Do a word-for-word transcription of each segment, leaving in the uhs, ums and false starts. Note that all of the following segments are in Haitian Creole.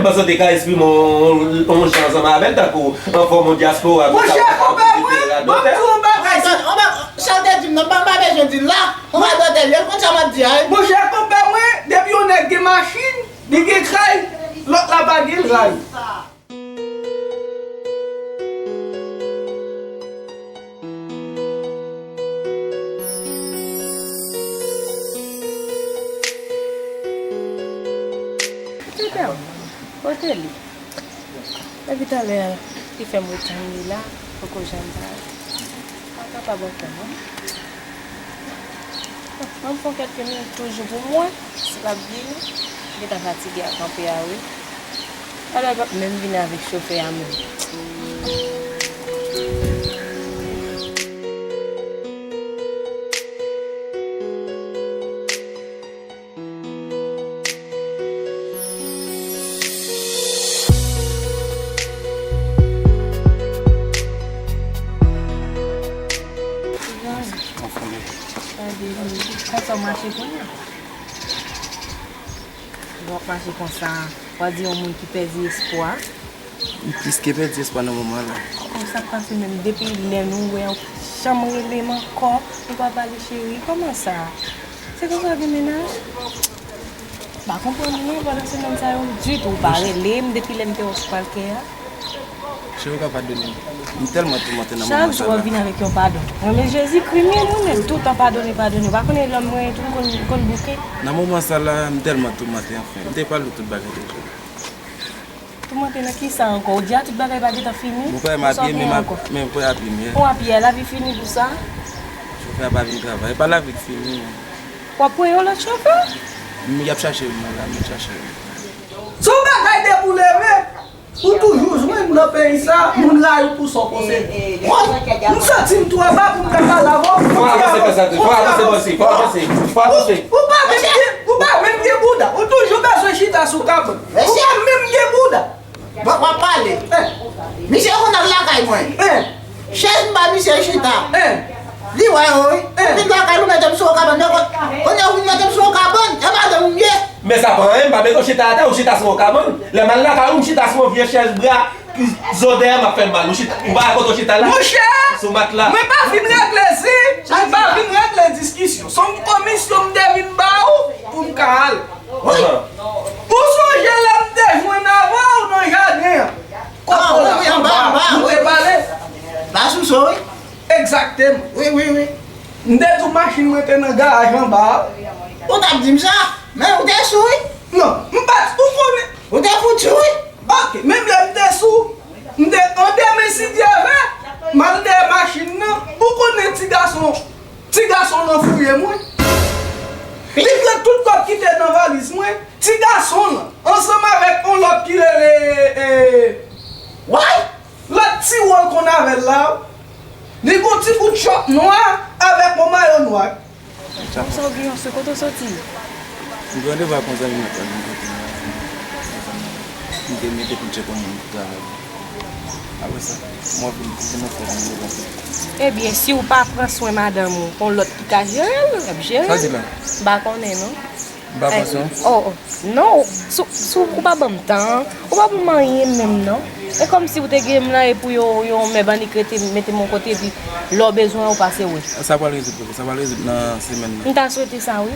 Panse w te ka eksprime w yon jan ansanm avè l, tankou an fòm yon dyaspora, konsa w ka apresye l radòtè. Monchè, konpè mwen, ban m di w yon bagay, sa, yon bagay, sa l te di m nan, m pa, m pa bezwen di l la, yon radòtè li ye, l konn sa m ap di a, wi. Monchè, konpè mwen, depi yon nèg gen machin, li gen kay, lòt la pa gen kay. Tètè, kote li? Depi talè, li fè m ret tann li la, poko janm pa, pa kapab ankò, non. Bon, ann pran kèlke minit toujou pou mwen, si l ap vini. M gentan fatige a kanpe a, wi. Alò, l p ap menm vini avèk chofè a menm. Anfòm, wi. Gade, konsa w mache kounye a? Bon, w ap mache konsa, w a di yon moun ki pèdi espwa. M plis ke pèdi espwa nan moman la. Bon, sa k pase menm? Depi lè nou wè, ou janm rele m ankò, ou pa pale cheri, kòman sa? Se konsa w gen mennaj? M pa konprann ou non, pandan semèn sa yo ditou, ou pa rele m depi lè m te wè w sou palkè a. Cheri, ou ka padone m. M tèlman toumante nan moman sa la. Chak jou w ap vin avèk yon padon. Mwen, men Jezikri, men mwen, men toutan padone, padone. Ou pa konnen lòm mwen tou, m konn, m konn bouke. Nan moman sa la, m tèlman toumante, anfen. M te pral di w tout bagay deja. Toumante nan kisa ankò? Ou di a tout bagay pa gentan fini? Bon, pa m apiye, men m ap, men pa apiye, men. Ou apiye, lavi fini pou sa? Chofè a pa vin travay. E pa lavi k fini, non. W ap pran yon lòt chofè? M, y ap chache youn nan la, m ap chache youn. Se yon bagay depi w leve, ou toujou jwenn nan peyi sa, moun rayi w pou sa w posede. Mwen, m santi m twò ba pou m ka pale avè w. Fò avanse, fò avanse, fò avanse, bòs, fò avanse, fò avanse. Ou, ou pa menm gen, ou pa menm gen bouda. Ou toujou bezwen chita sou kabann. Ou pa menm gen bouda. W ap pale. Misye konn al lakay mwen. Chèz m ba misye chita. Li wè yo, wi. Ou vin lakay ou mete m sou yon kabann. Men kon, kounye a ou vin mete m sou yon kabann. E madanm ou m ye. Men sa pa anyen, m pa mete w chita atè, ou chita sou yon kabann. Lè m al lakay ou, m chita sou yon vye chèz bwa, zo dèyè m ap fè m mal. Ou chita, ou pa wè kote w chita la? Monchè, sou matla. Mwen pa vin regle zen, mwen pa vin regle diskisyon. Se yon komisyon m te vin ba ou pou m ka ale. Wi. Ou sonje lè m te jwenn avè w nan jaden an? Kote w la, anba, anba, nou te pale. Ba sou so, wi. Egzakteman. Wi, wi, wi. M te di w machin mwen te nan garaj anba a. Ou t ap di m sa, men ou te sou, wi. Non, m pa t, ou konnen. Ou te fout sou, wi. Ok, menm lè m te sou, m te, an demen si Dye vle, m al dèyè machin nan. Ou konnen ti gason, ti gason lan fouye mwen. Li pran tout kòb ki te nan valiz mwen. Ti gason lan, ansanm avèk yon lòt ki rele, e, Way! Lòt ti wòl konn avè l la, li gon ti bout chòt nwa avèk yon mayo nwa. Konsa w gen yon sou kote w soti? M gen randevou ak yon zanmi m nan kote m. M te mete pou tcheke yon moun pou travay. Apre sa, mwen vin, vin nan fòm mwen. Ebyen, si w pa pran swen madanm ou, gon lòt ki ka jere l, l ap jere l. Sa w di la? M pa konnen, non. M pa pran swen w? Oh, oh. Non, si, si w pa ban m tan, ou pa ban m anyen menm, non. E kòmsi w te gen m la, e pou yo, yon mè bannik rete, mete m yon kote, epi lè w bezwen, ou pase wè. Sa pral rezoud, sa pral rezoud nan semèn nan. M ta swete sa, wi.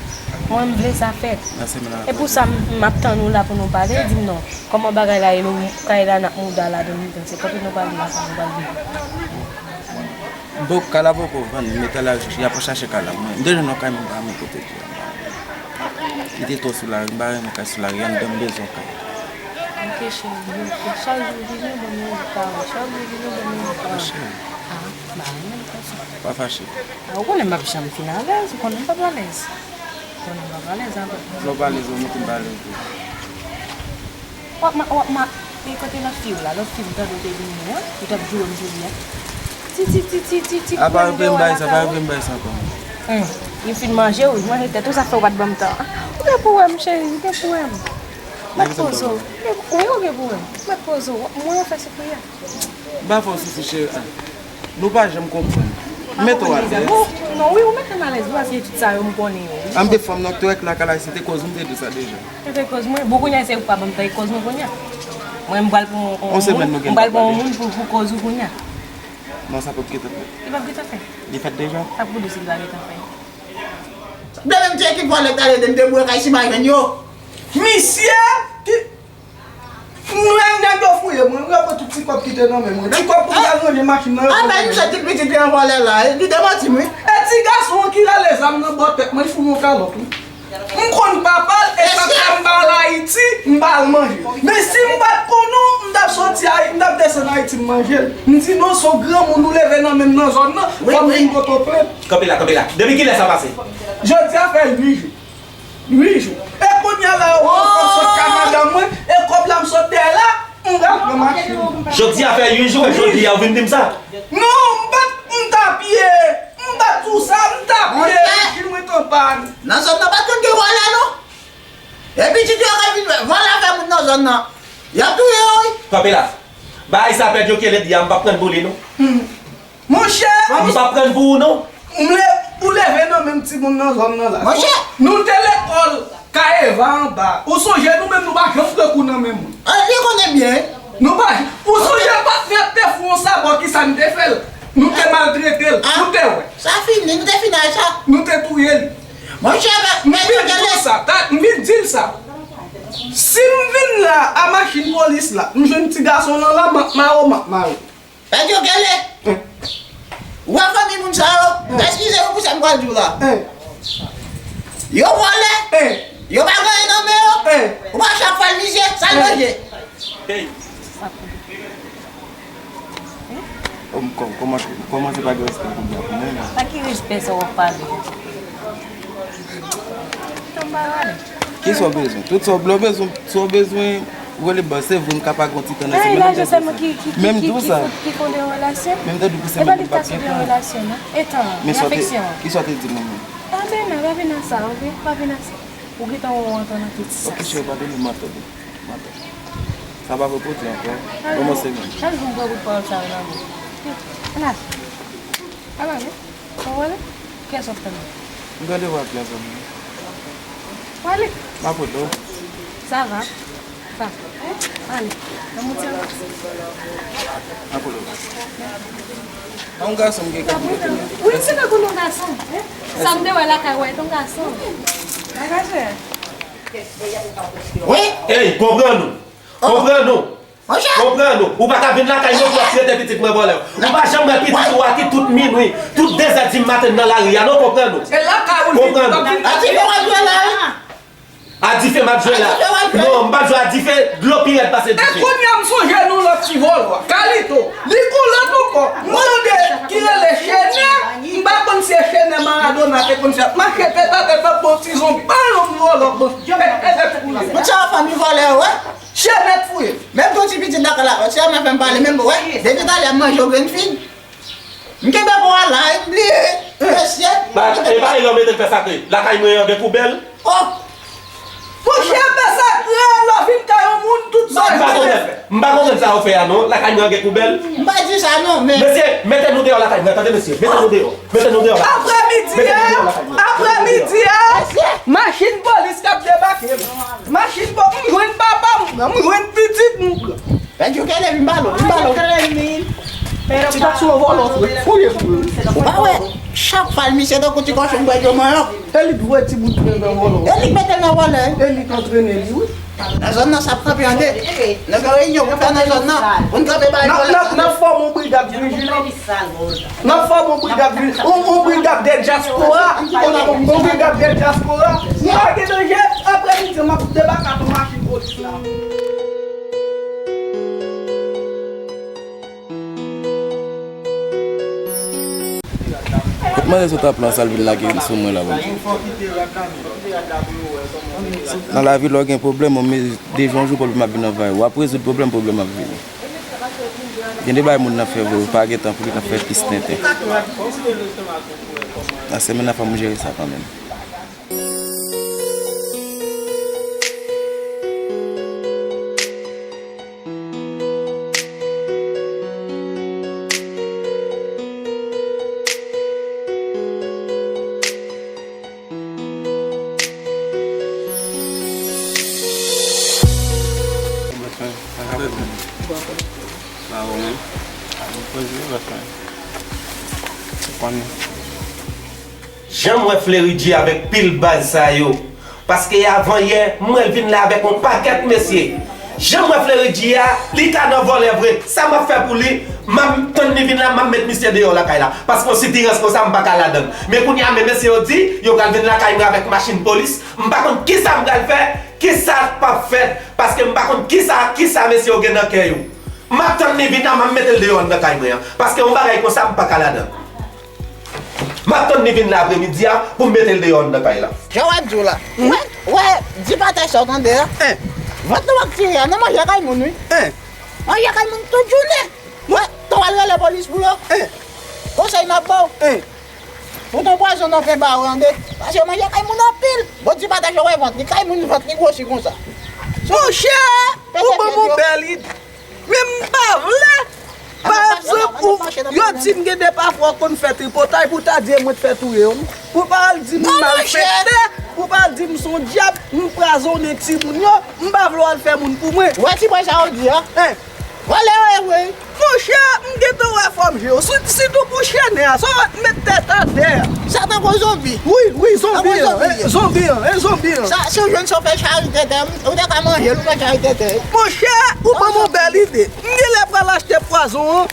Mwen, m vle sa fèt. Nan semèn nan. E pou sa, m, m ap tann ou la pou nou pale, di m non. Kòman bagay la ye, nou kay la n ap mouda ladan, nou se kote nou pral la, sa nou pral viv. Bon, kay la poko vann, m te al, y ap chache kay la pou mwen. M te jwenn yon kay, men m pa renmen kote l ye. Li te twò sou lari, m pa renmen kay sou lari, anndan m bezwen kay. Ok, cheri, ok. Chak jou w vini, w ban m yon retard. Chak jou w vini, w ban m yon retard. Cheri. Ah, m pa renmen l konsa. Pa fache. Ah, ou konnen m p ap janm fin alèz, ou konnen m p ap alèz. Ou konnen m p ap alèz avè w. Lè w pa alèz, ou mete m pa alèz tou. W ap ma-, w ap ma-, e kote lòt fi w la? Lòt fi m tande w te vini an, li t ap joure m jodi a. Ti, ti, ti, ti, ti, ti. Apa yo peye m bay sa, apa yo peye m bay sa ankò? Hum, li fin manje w, li manje tèt ou, sa fè w pa t ban m tan. Ou gen pwoblèm, cheri, ou gen pwoblèm. Mèt poze w. Wi, ou gen pwoblèm. Mèt poze w. Mwen, ou fè soufri a. M pa fè w soufri, cheri. Nou pa janm konprann. Mete w atè. Ou Non, wi, ou mete m alèz, wi, paske tout sa yo m konnen yo, wi. An, m te fè m nan twèk lakay la, se te koz ou m te di sa deja. Se te koz mwen. Bon, kounye a, se ou k pa ban m tan, e koz mwen kounye a. Mwen, m pral pran yon, yon moun, m pral pran yon moun pou, pou koz ou kounye a. Non, sa p ap gentan fèt. Li p ap gentan fèt. Li fèt deja. Sa pou di si li pa gentan fèt. Demen m te ekip vòlè k t al ede m deboure kay Simayòn yo. Misye ki, mwen, nèg yo fouye mwen, yo pran tout ti kòb ki te nan men mwen. Ti kòb pou m ta ranje machin nan, yo pran nan men mwen. Misye, ti pitit li an vòlè la, e, li te manti m, wi. E ti gason an ki rale zam nan bò tèt mwen, li fout mwen yon kalòt, wi. M konn papa l, e sa fè m pa al Ayiti, m pa al manje. Men si m pa t konn ou, m t ap soti Ayiti, m t ap desann Ayiti, m manje l. M di non, se yon granmoun ou leve nan men m nan zòn nan, fò m vin Pòtoprens. Kanpe la, kanpe la. Depi kilè sa pase? Jodi a fè uit jou. Uit jou. E kounye a la, yo pran sòt ka madanm mwen, e kòb la m sot dèyè la, m pral pran machin. Jodi a fè uit jou, e jodi a ou vin di m sa? Non, m pa t, m t apiye, m pa t di w sa, m t apiye, machin mwen t an pàn. Nan zòn nan pa t konn gen vòlè, non. E pitit yo ka vin vòlè afè moun nan zòn nan. Y ap touye yo, wi. Kanpe la. Bagay sa pèdi yo kele di a, m p ap pran pou li, non. Hmm. Monchè! M p ap pran pou ou, non. M le, ou leve nan menm timoun nan zòn nan la. Monchè! Nou te lekòl Kay Eva anba. Ou sonje nou menm nou pa janm pran kou nan men moun. Ah, li konnen byen. Nou pa, ou sonje patnè te fè yon sabò, kisa n te fè l? Nou te maltrete l. Ah, ou te wè. Sa fini, nou te fini ak sa. Nou te touye l. Monchè, m vin di w sa, ta, m vin di l sa. Si m vin la a machin polis la, m jwenn ti gason nan la, m ap mare w, m ap mare w. Pèdi yo kele. Ou wè fanmi moun sa yo? Eskize yo pou sa m pral di w la. Yo vòlè. Yo pa gen anyen nan men yo. Ou pa chak fwa l misye, sa l manje. Kòman, kòman se pa gen respè pou mwen, pou mwen menm? Pa ki respè sa w ap pale? Tann bagay. Kisa w bezwen? Tout sa w bezwen, sa w bezwen, rele baz, se vre m ka pa gen yon ti tan nan semèn nan, men ki, ki, ki, ki, ki konn de relasyon? Menm tande pou semèn nan, m pa t gen tan. E tan, men sa w te, kisa w te di mwen menm? Pa vin nan, pa vin nan sa, oke? Pa vin nan sa. Ou gentan wè w antre nan tout sa. Oke, cheri, pa vin nan, m ap tande. M ap tande. Sa pa repwodui ankò. Kòmanse menm. Chak jou m pran bout pawòl sa yo nan bouch. Ala. Ala, non? Ou wè l? Kiyès w ap tande? M tande w ap di avè mwen. W ale. M ap rele w. Sa va? Sa. Ale. Nan monte anlè. M ap rele w. Yon gason m gen kòb mwen tande. Wi, m se tankou yon gason. Sa m te wè lakay ou, yon gason. Bagay. Wi. Ey, konprann ou. Konprann ou. Monchè. Konprann ou. Ou pa ka vin lakay mwen pou w ap trete pitit mwen vòlè. Ou pa janm wè pitit ou a ki tout minwi, tout de zè di maten nan lari a, non, konprann ou. E lakay ou li konprann ou. A dife w ap jwe la, wi. A dife m ap jwe la. A dife w ap jwe. Non, m p ap jwe a dife, dlo pi rèd pase dife. E kounye a m sonje nou lòt ti vòlò a. Kalito, li gon lòt ankò. M tande ki rele Chenè. M pa konn si e Chenè Maradona te konn fè. Mache tèt atè tankou yon ti zonbi. Pa yon vòlò, bon. E, e, e, e. Moun sa yo fanmi vòlè yo, wi. Chenèt fouye. Menm tou ti pitit lakay la, se a mwen fè m pale menm, wè. Depi talè m manje yon grenn fig. M kenbe pou al la, m bliye. Mesye. Ba, e pa erè w mete l fè sakre. Lakay mwen an gen poubèl. Oh. Monchè, fè sakre, lè w vin kay yon moun, tout sa. M pa konprann. M pa konprann sa w fè a, non. Lakay mwen an gen poubèl. M pa di sa, non, men. Mesye, mete nou deyò lakay mwen, tande, mesye. Mete nou deyò. Mete nou deyò lakay mwen. Aprèmidi a, aprèmidi a, machin polis k ap debake. Machin pa m, m jwenn papa m pran, m jwenn pitit m pran. Nèg yo kele m balo, m balo. Ti gason vòlò, fouye pou yo. Ou pa wè, chak fwa l misye tankou ti kòchon bwè dlo manyon. E li k voye timoun nan vòlò. E li k mete l nan vòlè. E li k antrene li, wi. Nan zòn nan, sa ap kanpe ande. Nèg yo reyinyon pou fè nan zòn nan. Pou n kanpe bay vòlè. N ap, n ap, n ap fòme yon brigad vijilans. N ap fòme yon brigad vi-, yon, yon brigad de dyaspora. Yon, yon brigad de dyaspora. Pa gen danje, aprèmidi, m ap debake ak yon machin polis la. Kot manzè sot ap pran sa l vin lage sou mwen la, Bondye? Nan lavi, lè w gen pwoblèm, ou me-, deja yon jou pwoblèm ap vin anvayi w. W ap rezoud pwoblèm, pwoblèm ap vini. Gen de bagay moun nan fè vre, ou pa gen tan pou li nan fè plis tenten. Nan semèn nan, fò m jere sa kanmenm. Bravo, man. Poze, bòs mwen. Ou konnen. Jan m wè Fleridji avèk pil baz sa yo. Paske avan yè, m wè l vin la avèk yon pakèt mesye. Jan m wè Fleridji a, li ka nan vòlè vre. Sa m ap fè pou li, m ap tann li vin la, m ap met misye deyò lakay la. Paske yon sitirans konsa, m pa ka ladan l. Men kounye a, men mesye yo di, yo pral vin lakay mwen avèk machin polis. M pa konn kisa m pral fè, kisa k p ap fèt. Paske m pa konn kisa, kisa mesye yo gen nan kè yo. M ap tann li vin la, m ap mete l deyò anndan kay mwen an. Paske yon bagay konsa, m pa ka ladan l. M ap tann li vin la apremidi a pou m mete l deyò anndan kay la. Jan w ap di w la. Wè, wè, di patay sa w tande a. Vant nou ap tire a, nan manje kay moun, wi. Manje kay moun tout jounen. Wè, tan w al rele polis pou yo. Konsèy m ap ba w. Fout yon pwazon nan fen ba w, tande. Paske yo manje kay moun anpil. Bon, di patay sa w wè vant li, kay moun vant li gwosi konsa. Monchè, ou ban m yon bèl ide. Men m pa vle. Pa egzanp, ou, yo di m gen de pafwa w konn fè tripotay, pou w ta di e mwen t fè touye w. Pou w pa al di m malfektè, pou w pa al di m s on dyab, m pwazonnen timoun yo, m pa vle w al fè moun pou mwen. Ou wè ti bòy sa yo di a? Vòlè yo ye vre. Monchè, m gentan wè fòm je w. Si, sitou pou chènè a, sa w met tèt atè. Sa tankou zonbi. Wi, wi, zonbi an, zonbi an, e zonbi an. Sa, si w jwenn sa w fè charite tè, ou te ka manje l, ou fè charite tè. Monchè, ou ban m yon bèl ide. M genlè pral achte pwazon an.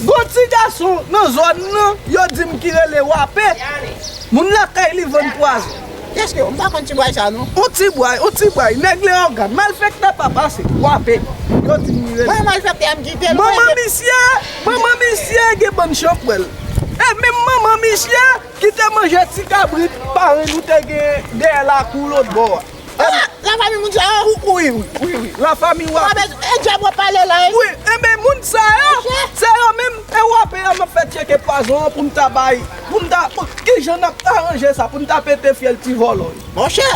Gon ti gason nan zòn nan, yo di m ki rele Wape. Moun lakay li vann pwazon. Kiyès ki yo? M pa konn ti bway sa non. On ti bway, on ti bway. Nèg Leyogàn, malfektè pa pase. Wape. Yo di m li rele. Mwen malfektè a m kite l. Manman misye, manman misye gen bann chanpwèl. E menm manman misye ki te manje ti kabrit parenn nou te gen dèyè lakou lòtbò a. Ah, lafanmi moun sa yo? Wi, wi, wi, wi. Lafanmi w ap. E djab w ap pale la, wi. Wi, enben moun sa yo, se yo menm, e w ap, e yo m ap fè tcheke pwazon an pou m ta bay, pou m ta, pou, kijan n ap aranje sa, pou n ta pete fyèl ti vòlò yo. Monchè,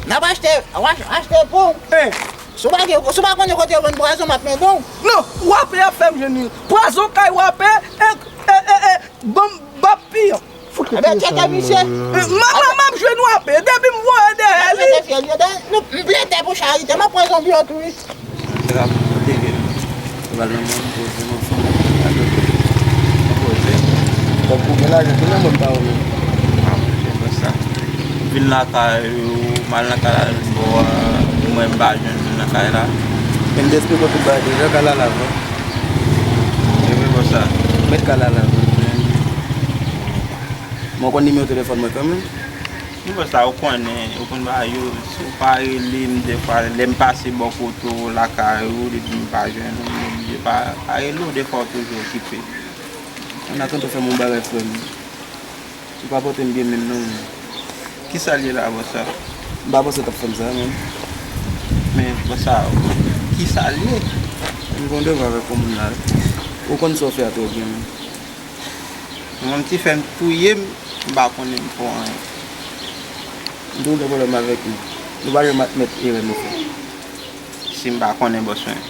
n ap achte, w ach-, achte pou. Si w pa gen, si w pa konnen kote yo vann pwazon, m ap mande w. Non, w ap, e ap fè m jwenn li. Pwazon kay w ap, e, e, e, e, ban m, bap piyan. Ebyen, tcheke misye. M, m, m, m ap jwenn w ap, depi m voye dèyè li. M plede pou charite, m ap pran zonbi yo tou, wi. Se la pou kote ke. Ou pral nan moun, poze nan fanm. Ato. Poze. Kòb pou gen lajan, tou nan moun pa ou menm. Ah, monchè, konsa. M vin lakay ou, m al nan kay la, bò a, mwen m pa jwenn moun nan kay la. Men m te esplike w tout bagay deja, kay la la, non. E vre, bòs la. Met kay la la, non. Men w konn nimewo telefòn mwen kanmenm? Nimewo sa ou konnen, ou konn bagay yo, si w pa rele m, defwa, lè m pase bò kote w, lakay ou, depi m pa jwenn ou, m oblije pa, pa rele w, defwa ou toujou okipe. An atandan, fè m yon bagay, frè m. Ou pa pote m byen menm non, men. Kisa l ye la, bòs la? M pa panse w t ap fè m sa, menm. Men, bòs la, kisa l ye? M gen yon devwa avèk yon moun la, wi. Ou konn sa w fè a twò byen, menm. Yon ti fè m touye m, m pa konnen m fè w anyen. M te gen pwoblèm avèk nou. Nou pa janm admèt erè nou fè. Si m pa konnen, bòs mwen,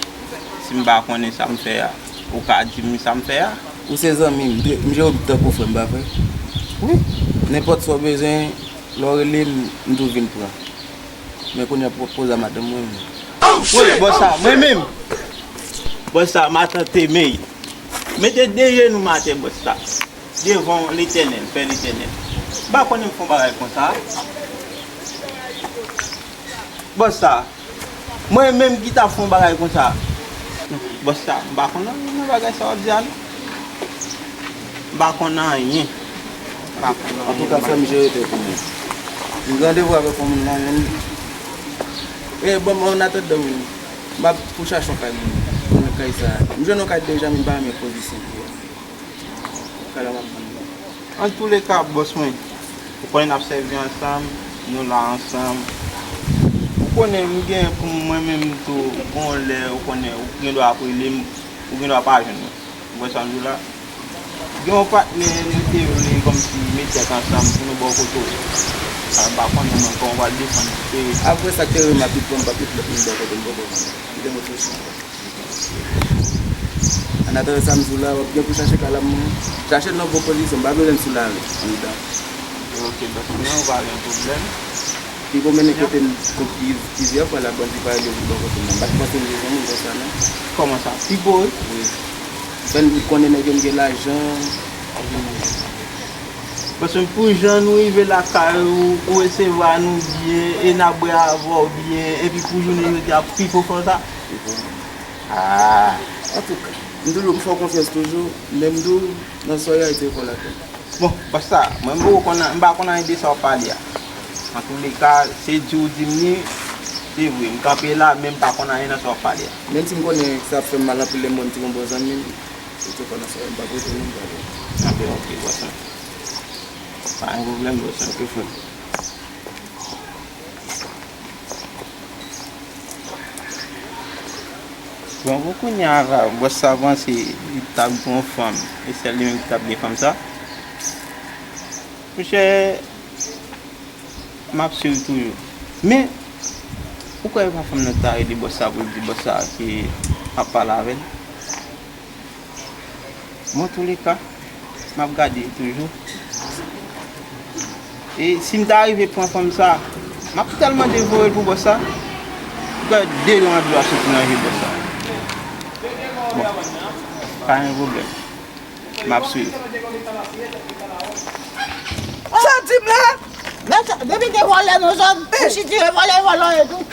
si m pa konnen sa m fè a, ou ka di m sa m fè a? Ou se zanmi m, m jere w tankou frè m, pa vre? Wi. Nenpòt sa w bezwen, lè w rele m, m tou vin pran. Men kounye a, po-, poze a madanm mwen. Wi, bòs sa, mwen menm. Bòs sa, matant Emey. Mete de jenou m atè, bòs sa. Devan Letènèl, Pè Letènèl. M pa konnen m fè yon bagay konsa. Bòs sa, mwen menm ki t ap fè yon bagay konsa. Bòs sa, m pa konn anyen nan bagay sa w ap di a non. M pa konn anyen. M pa konn anyen. Antouka, frè m, jere tèt ou byen. M gen randevou avèk yon moun la, menm. E, bon, bon, an atandan, m ap pou chache yon kay moun. Nan kay sa a. M jwenn yon kay deja, men m pa renmen pozisyon li a. Kay la m ap vann li. Antouleka, bòs mwen, ou konnen n ap sèvi ansanm, nou la ansanm. Ou konnen m gen pou mwen menm tou, gon lè, ou konnen, ou gen dwa ap rele m, ou gen dwa pa jwenn mwen. Ou wè sa m di w la? Gen yon patnè nou te vle kòmsi met tèt ansanm pou nou bò kote w. Sa m pa konnen mwen kòman w pral defann. E apre sa k te rive m ap vin pran m p ap met lòt moun bò kote m poko. M te reflechi. An atandan sa m di w la, w ap gen pou chache kay la mwen. Chache l nan bon pozisyon, m pa bezwen l sou lari anndan. Ok, bòs mwen, ou pa gen pwoblèm. Pipo mennen kote m plizyè fwa la, bandi pa rive vin bò kote m nan. M pa t panse m te zanmi konsa non. Kòman sa? Pipo wi. Wi. Fè n konnen nèg yo m gen lajan. Paske pou jan nou rive lakay ou, ou resevwa nou byen, e n ap bwè avè w byen, epi pou jounen jodi a Pipo fè w sa? Pipo. Ah. Antouka, m toujou m fè w konfyans toujou, men m di w nan sa w ye a, te kò lakay. Bon, bòs sa, mwen m poko konn, m pa konn anyen de sa w ap pale a. Antouleka, se di w di m li, se vre, m kanpe la, men m pa konn anyen nan sa w ap pale a. Menm si m konnen sa ap fè m mal anpil lè m wè m te gon bon zanmi m, se te kò nan sa w ye a, m p ap rete non, m prale. Anben, ok, bòs sa. Pa gen pwoblèm, bòs sa. Ok, frè m. Bon, pou kounye a la, bòs sa panse li t ap gen yon fanm, e sèl li menm ki t ap gen fanm sa. Monchè, m ap swiv toujou. Men, ou kwè e pa fanm nan ki ta rele bòs sa pou l di bòs sa ke m ap pale avè l? Bon, antouleka, m ap gade toujou. E si m ta rive pran fanm sa, m ap tèlman devore l pou bòs sa. Ou kwè de yon anvi w ap soti nan je bòs sa. Bon, pa gen pwoblèm. M ap swiv. Sa w di m la? Men sa, depi gen vòlè nan zòn, ou sitire vòlè, vòlè yo tou.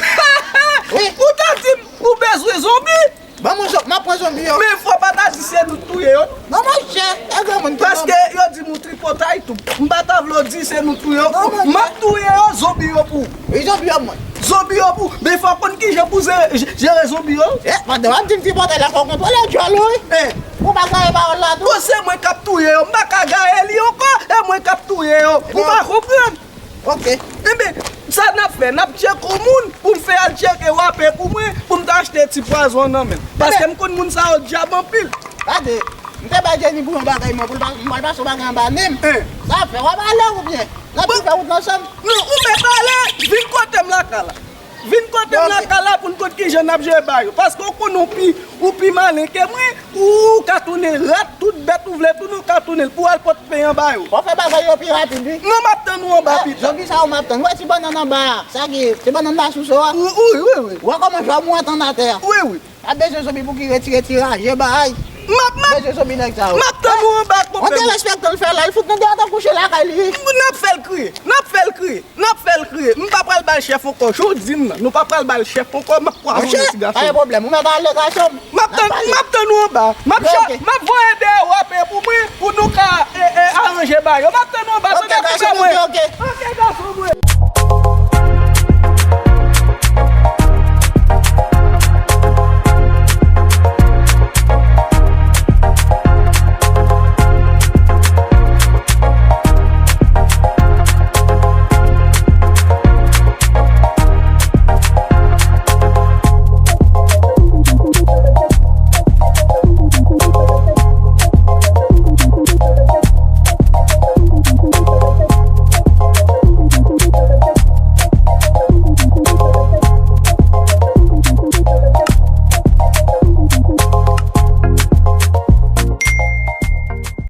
Wi. Ou ta di m ou bezwen zonbi? Ban mwen zon-, m ap pran zonbi yo. Men fò w pa ta di se nou k touye yo. Non, monchè, e granmoun ki mò. Paske yo di m ou tripotay tou. M pa ta vle w di se nou k touye yo. Non, monchè. M ap touye yo, zonbi yo pou ou. Wi, zonbi yo mwen. Zonbi yo pou ou. Men fò w konn kijan pou w jere, jere zonbi yo. E, pandan w ap di m tripotay la, fò w kontwole djòl ou, wi. E. Ou pa gaye pawòl la tou. Bon, se mwen k ap touye yo. M pa ka gaye li ankò. E mwen k ap touye yo. Ou pa konprann? Ok. Enben, sa n ap fè, n ap tcheke yon moun pou m fè al tcheke wape pou mwen, pou m ta achte ti pwazon nan men l. Paske m konn moun sa yo dyab anpil. Gade, m te bay Jenny pou yon bagay mwen, pou l pa, m pral pase yon bagay anba nen m. Sa ap fè, w ap ale oubyen? N ap fè wout la ansanm? Non, ou mèt ale, vin kote m lakay la. Vin kote m lakay la pou n konn kijan n ap jere bagay yo. Paske w konnen w pi, ou pi malen ke mwen, ou ka tounen rat, tout bèt ou vle tounen, ou ka tounen l pou w al pot pen an ba yo. Fò w fè bagay yo pi rapid, wi. Non, m ap tann ou anba pita. Zonbi sa yo m ap tann. Ou wè ti bannann anba a, sa ki, ti bannann la sou so a. Wi, wi, wi. Ou wè kòman jòm ou an tann atè a. Wi, wi. N ap bezwen zonbi pou ki retire ti raje bagay. M ap, m ap, bezwen zonbi nèg sa yo. M ap tann ou anba, konpè. Ou derespekte l, fè l, l fout nan deyò, t ap kouche lakay li. N ap fè l kriye. N ap fè l kriye. N ap fè l kriye. M pa pral ba l chèf ankò. Jan w di m nan, nou pa pral ba l chèf ankò. M ap pwazone ti gason. Monchè, pa gen pwoblèm. Ou mèt ale, gason m. M ap tann, m ap tann ou anba. M ap cha-, m ap voye deyò wape pou mwen, pou nou ka, e, e, aranje bagay yo. M ap tann ou anba, tande pita mwen. Ok, gason m.